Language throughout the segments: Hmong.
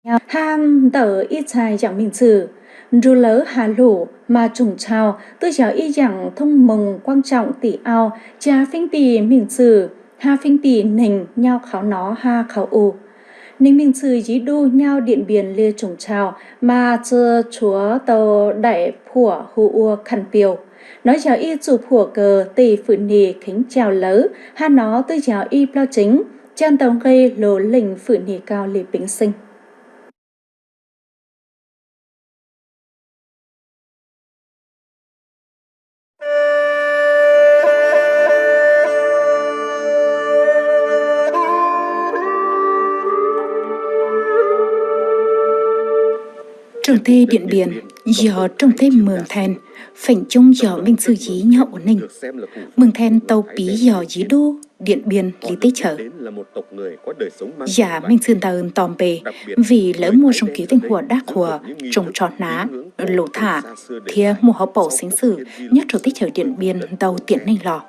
hab ntawm ib txha yaam meej txwj. Nrug lawv has lug mas tsoom tshau twb yog ib yaam thoob moog kuaab tsaam tim au ca feeb pij meej txwj hab feeb pij neeg nyob qhov no hab qhov u. Neeg meej txwj Yiv Dub nyob Diam Npias le tsoom tshau mas tsi tshuav tau daim phuam hu ua khanh piau. Nov yog ib txuj phuam kawg tej fwm nig kheev cau lawv hab nov twb yog ib plaub tseev ca ntau nqe lug leej fwm nig kaus le peev xeej. Rooj teb Diam Npias yog rooj teb Moos Then, feem coob yog Meej Txwj Yiv nyob ua neej. Moos Then tau piv yog Yiv Dub, Diam Npias li teb chaws. Yam meej txwj ntawd nto npe vim lawv muaj zoo kev veej huam dab qhuas, tsoos tsho hnav, lus tham, thiab muaj hauv paus xeev xwm nyob rau teb chaws Diam Npias ntau tiam neej los.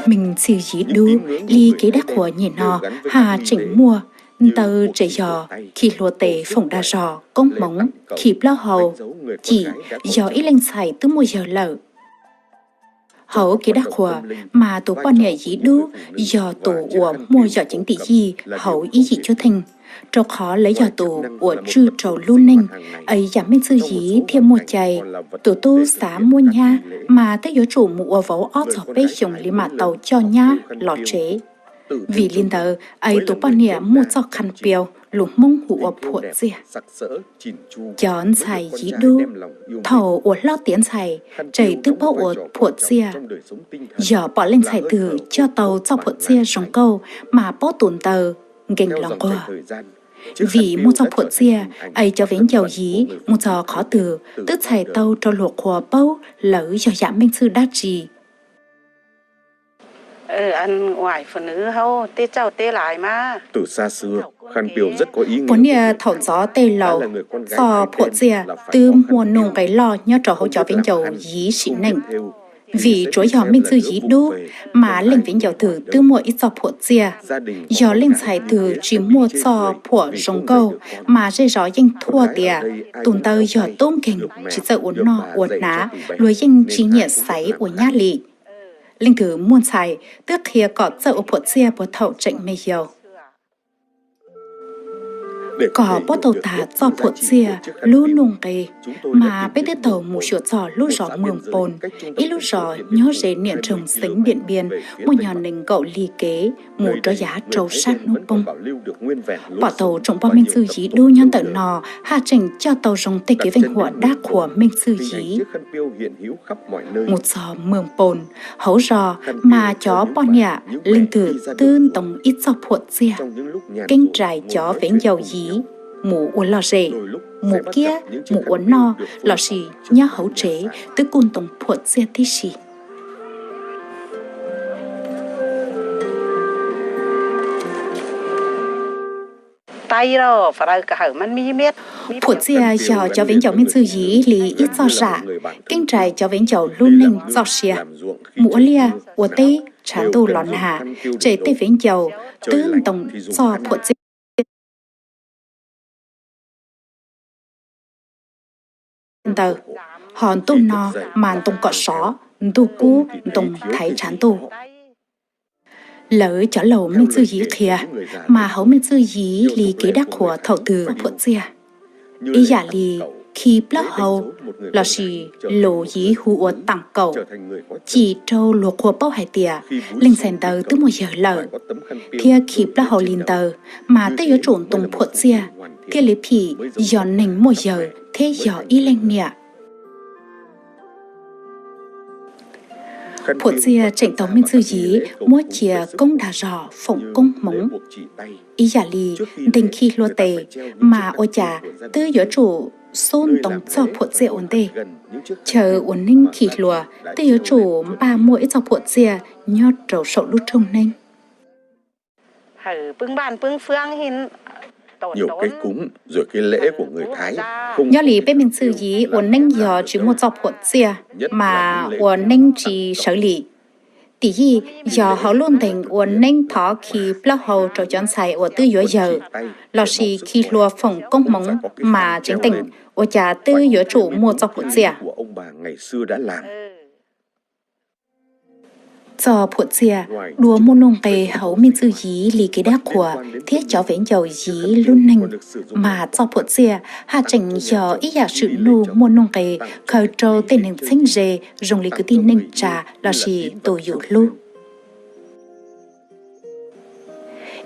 Meej Txwj Yiv Dub li kev dab qhuas nyem no haj tseem muaj, ntawd tseem yog khi hlua tes foom dag zog koob hmoov, khi plaub hau, cim, yog ib leej ntxhais twb muaj yawg lawm. Hauv kev dab qhuas mas tus poj niam Yiv Dub yog tus uas muaj yom ceev tim yij hauv ib yim cuab theej, rau qhov lawv yog tus uas tswj rau lub neej, es yam Meej Txwj Yiv thiaj muaj cai. Tus tub xav muab nyab mas twb yuav tsum mus ua vauv ob txog peb xyoos li mam tau coj nyab los tsev. Vim li ntawd es tus poj niam muaj txoj khanh piau, lus Hmoob hu ua phuam txiaj. Cov ntxhais Yiv Dub thaum uas hlob tiav ntxhais tseem twb paub ua phuam txiaj. Yog pom leej ntxhais twg coj tau txoj phuam txiaj zoo nkauj mas paub tus ntawd nkees los nquag. Vim muaj txoj phuam txiaj es cov viv ncaus Yiv mus txog qhov twg twb txhais tau rau luag qhuas paub lawv yog yam meej txwj dab tsi. Puas niaj thaum ntxov tej laus, txoj phuam txiaj twb muaj nuj nqes loj nyob rau hauv cov viv ncaus Yiv sim neej. Vim tsuav yog Meej Txwj Yiv Dub mas leej viv ncaus twg twb muaj ib txoj phuam txiaj. Yog leej ntxhais twg tsis muaj txoj phuam zoo nkauj mas zej zos yeej thuaj tias tus ntawd yog tub nkeeg tsis txawj ua noj ua hnav, luag yeej tsis nyiam xaiv ua nyab li. Leej twg muaj ntxhais twb qhia kom txawj ua phuam txiaj puag thaum tseem me yau. Kom paub tau tag txoj phuam txiaj lub nuj nqes, mas peb twb tau mus xyuas txog lub zos Moos Poos, ib lub zos nyob ze niam nroog xeev Diam Npias, muaj nyog nees nkaum lig kev mus rov yav rau sab hnub poob. Pom tau tsoom poj Meej Txwj Yiv Dub nyob ntawm no haj tseem coj tau zoo tej kev veej huam dab qhuas Meej Txwj Yiv. Mus txog Moos Poos, hauv zos mas cov poj niam leej twg twb ntoo ib txoj phuam txiaj. Keeb rais cov viv ncaus Yiv mus ua lom zem, mus kiab mus ua noj lossis nyob hauv tsev twb kuj ntoo phuam txiaj tib si. Phuam txiaj yog cov viv ncaus Meej Txwj Yiv li ib txoj zam keeb rais cov viv ncaus lub neej txoj sia. Mus ua liaj ua teb tshav ntuj los nag, ces tej viv ncaus twb ntoo txoj phuam txiaj ntawd, ho ntuj no mas ntoo kom sov, ntuj kub ntoo thaiv tshav ntuj. Lawv cov laus Meej Txwj Yiv qhia, mas hauv Meej Txwj Yiv li kev dab qhuas thaum twg phuam txiaj. Ib yam li khi plaub hau lossis lus Yiv hu ua taam kaum, cim rau luag qhuas paub hais tias leej ntxhais ntawd twb muaj yawg lawm, thiab khi plaub hau li ntawd mas twb yuav tsum ntoo phuam txiaj, thiaj li phim yog neeg muaj yawg thiab yog ib leeg niam. Phuam txiaj tseem tau Meej Txwj Yiv muab cia koob dag zog foom koob hmoov. Ib yam li nteeg khi hlua tes, mas ua cas twb yuav tsum xub ntoo txoj phuam txiaj ua ntej. Chaw ua neeb khi hlua twb yuav tsum npaj muaj ib txoj phuam txiaj nyob rau saum lub rooj neeb. Nyob li peb Meej Txwj Yiv ua neeb yog tsis muaj txoj phuam txiaj mas ua neeb tsis sawv li. Tim yij, yog hauv lub ntees ua neeb thov khi plaub hau rau cov ntxhais uas twb yuav yawg lossis khi hlua foom koob hmoov mas tseev teem ua cas twb yuav tsum muaj txoj phuam txiaj. Txoj phuam txiaj dua muaj nuj nqes hauv Meej Txwj Yiv li kev dab qhuas thiab cov fev ncaus Yiv lub neej, mas txoj phuam txiaj haj tseem yog ib yam swm nuj muaj nuj nqes khaws rau tej neeg txheeb ze zoo li kwv tij neej tsa lossis tus yus hlub.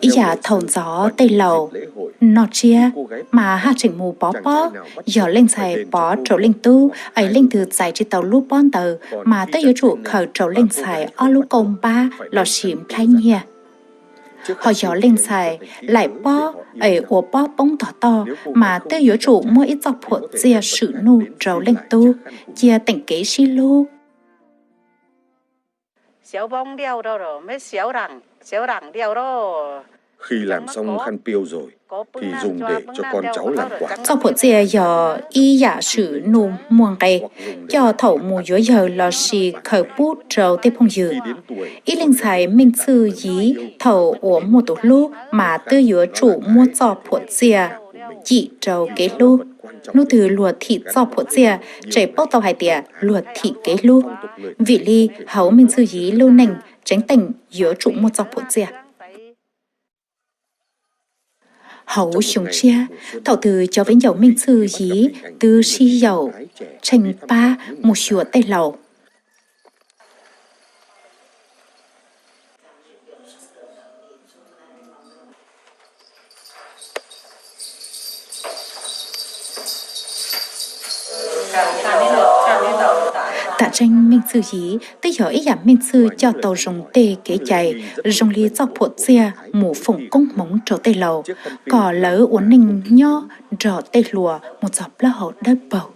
Ib yam thaum ntxov tej laus noj tsiab mas haj tseem mus pov pob, yog leej ntxhais pov rau leej tub es leej twg txais tsis tau lub pob ntawd mas twb yuav tsum khaws rau leej ntxhais ob lub kauj npab lossis nplhaib nyiaj. Ho yog leej ntxhais laim pob es ua pob poob tom toj mas twb yuav tsum muaj ib txoj phuam txiaj swm nuj rau leej tub, cia teem kev sib hlub. Txoj phuam txiaj yog ib yam swm nuj muaj nqe, coj thaum mus yuav yawg lossis khaws pub rau tej phooj ywg. Ib leej ntxhais Meej Txwj Yiv thaum uas muaj tus hlub mas twb yuav tsum muab txoj phuam txiaj cim rau kev hlub. Hnub twg luag thim txoj phuam txiaj, ces paub tau hais tias luag thim kev hlub. Vim li hauv Meej Txwj Yiv lub neej tseev teem yuav tsum muaj txoj phuam txiaj. Hauv xyoo tshiab, thaum twg cov fev ncaus Meej Txwj Yiv twb sib yaum tsheej pab mus xyuas tej laus. Tam tseeb Meej Txwj Yiv twb yog ib yam Meej Txwj coj tau zoo tej kev cai zoo li txoj phuam txiaj mus foom koob hmoov rau tej laus, kom lawv ua neej nyob nrog tej hluas mus txog plaub hau dawb paug.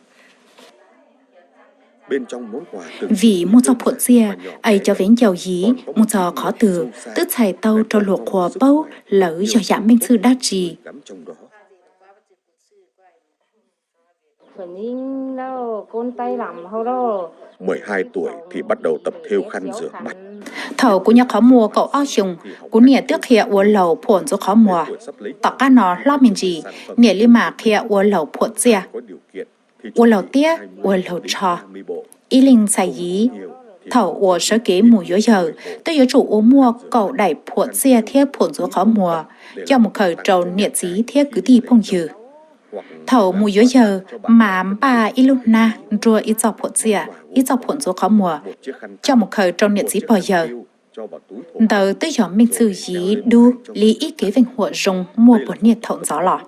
Vim muaj txoj phuam txiaj es cov fev ncaus Yiv mus txog qhov twg twb txhais tau rau luag qhuas paub lawv yog yam Meej Txwj dab tsi. Thaum kuv nyuam qhuav muaj kaum ob xyoos, kuv niam twb qhia ua laus phuam ntxuav qhov muag. Tom qab no hlob me ntsis, niam li mam qhia ua laus phuam txiaj, ua laus tiab ua laus tsho. Ib leej ntxhais Yiv thaum uas sawv kev mus yuav yawg twb yuav tsum ua muaj kaum daim phuam txiaj thiab phuam ntxuav qhov muag coj mus khaws rau niam txiv thiab kwv tij phooj ywg. Thaum mus yuav yawg mas npaj ib lub hnab nruab ib txoj phuam txiaj, ib txoj phuam ntxuav qhov muag coj mus khaws rau niam txiv pog yawg. Ntawd twb yog Meej Txwj Yiv dub li ib kev veej huam zoo muaj puag niaj thaum ntxov los.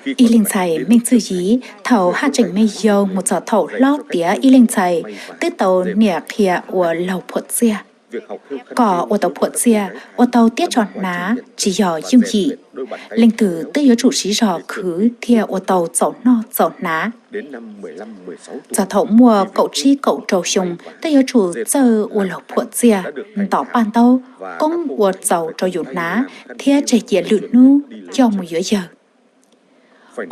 Ib leej ntxhais Meej Txwj Yiv thaum haj tseem me yau mus txog thaum hlob tiav ib leej ntxhais twb tau niam qhia ua laus phuam txiaj. Kom ua tau phuam txiaj, ua tau tiab tso hnav tsis yog yooj yim. Leej twg twb yuav tsum siv zog khwv thiaj ua tau txaus noj txaus hnav. Txog thaum muaj kaum tsib kaum rau xyoo twb yuav tsum txawj ua laus phuam txiaj, ntos paj ntaub, koob ua txaus rau yus hnav thiab tseg cia lwm hnub coj mus yuav yawg.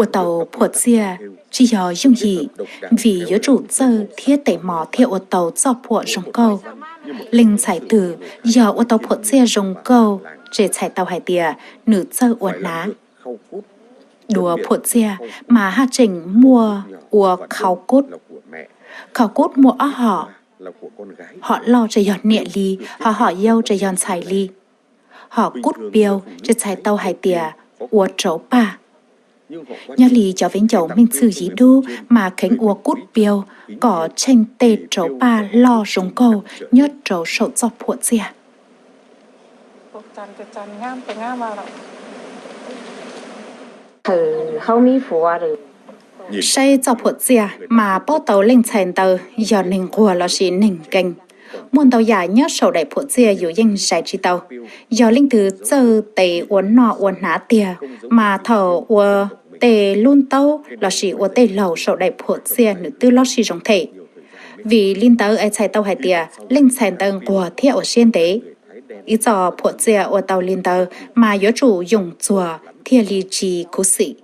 Ua tau phuam txiaj tsis yog yooj yim, vim yuav tsum txawj thiab tes mos thiaj ua tau txoj phuam zoo nkauj. Leej ntxhais twg yog ua tau phuam txiaj zoo nkauj ces txhais tau hais tias nws txawj ua hnav. Dua phuam txiaj mas haj tseem muaj ua khau kub. Khau kub muaj ob hom, hom loj ces yog niam li, ho hom yau ces yog ntxhais li. Hom kub piau ces txhais tau hais tias ua rauv paj. Nyob li cov fev ncaus Meej Txwj Yiv dub mas kheev ua kub piau kom tsheej tej rauv paj loj zoo nkauj nyob rau saum txoj phuam txiaj. Saib txoj phuam txiaj mas paub tau leej ntxhais ntawd yog neeg nquag lossis neeg nkees. Muaj ntau yam nyob saum daim phuam txiaj yus yeej zais tsis tau. Yog leej twg txawj tes ua noj ua hnav tiag mas thaum ua tej lub ntaub lossis ua tej laug saum daim phuam txiaj nws twb lob sij zoo them. Vim li ntawd es txhais tau hais tias leej txhais ntawd nquag thiab ua siab ntev. Ib txoj phuam txiaj ua tau li ntawd mas yuav tsum yoom txuag thiaj li tsis khuv xim.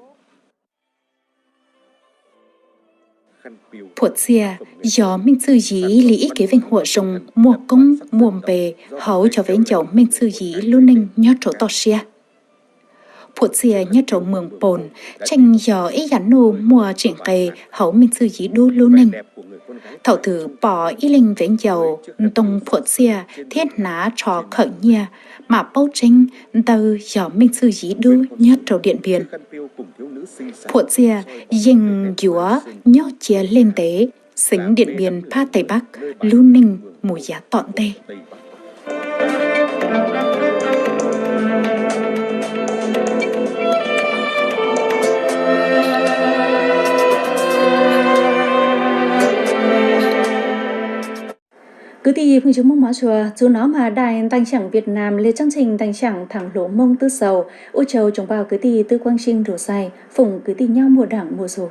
Phuam txiaj yog Meej Txwj Yiv li ib kev veej huam zoo muaj koob muaj npe hauv cov Vev Ncaus Meej Txwj Yiv lub neej nyob rau toj siab. Phuam txiaj nyob rau Moos Poos tseem yog ib yam nuj muaj tseem nqe hauv Meej Txwj Yiv Dub lub neej. Thaum twg pom ib leej Vev Ncaus ntoo phuam txiaj thiab hnav tsho khawm nyiaj, mam paub tseeb ntawd yog Meej Txwj Yiv Dub nyob rau Diam Npias. Phuam txiaj yeej yuav nyob cia lej ntev, xeev Diam Npias phab Tây Bắc lub neej mus yav tom ntej. Kwv tij phooj ywg Hmoob Mab Suav, txuv nov mas daim ntej xyam Việt Nam le tsob ntxhee ntej xyam thang hluas Hmoob twb xaus. Ua tsaug tsoom pab kwv tij twb kuab sij nrug xaim, foom kwv tij nyob muaj dam muaj zug.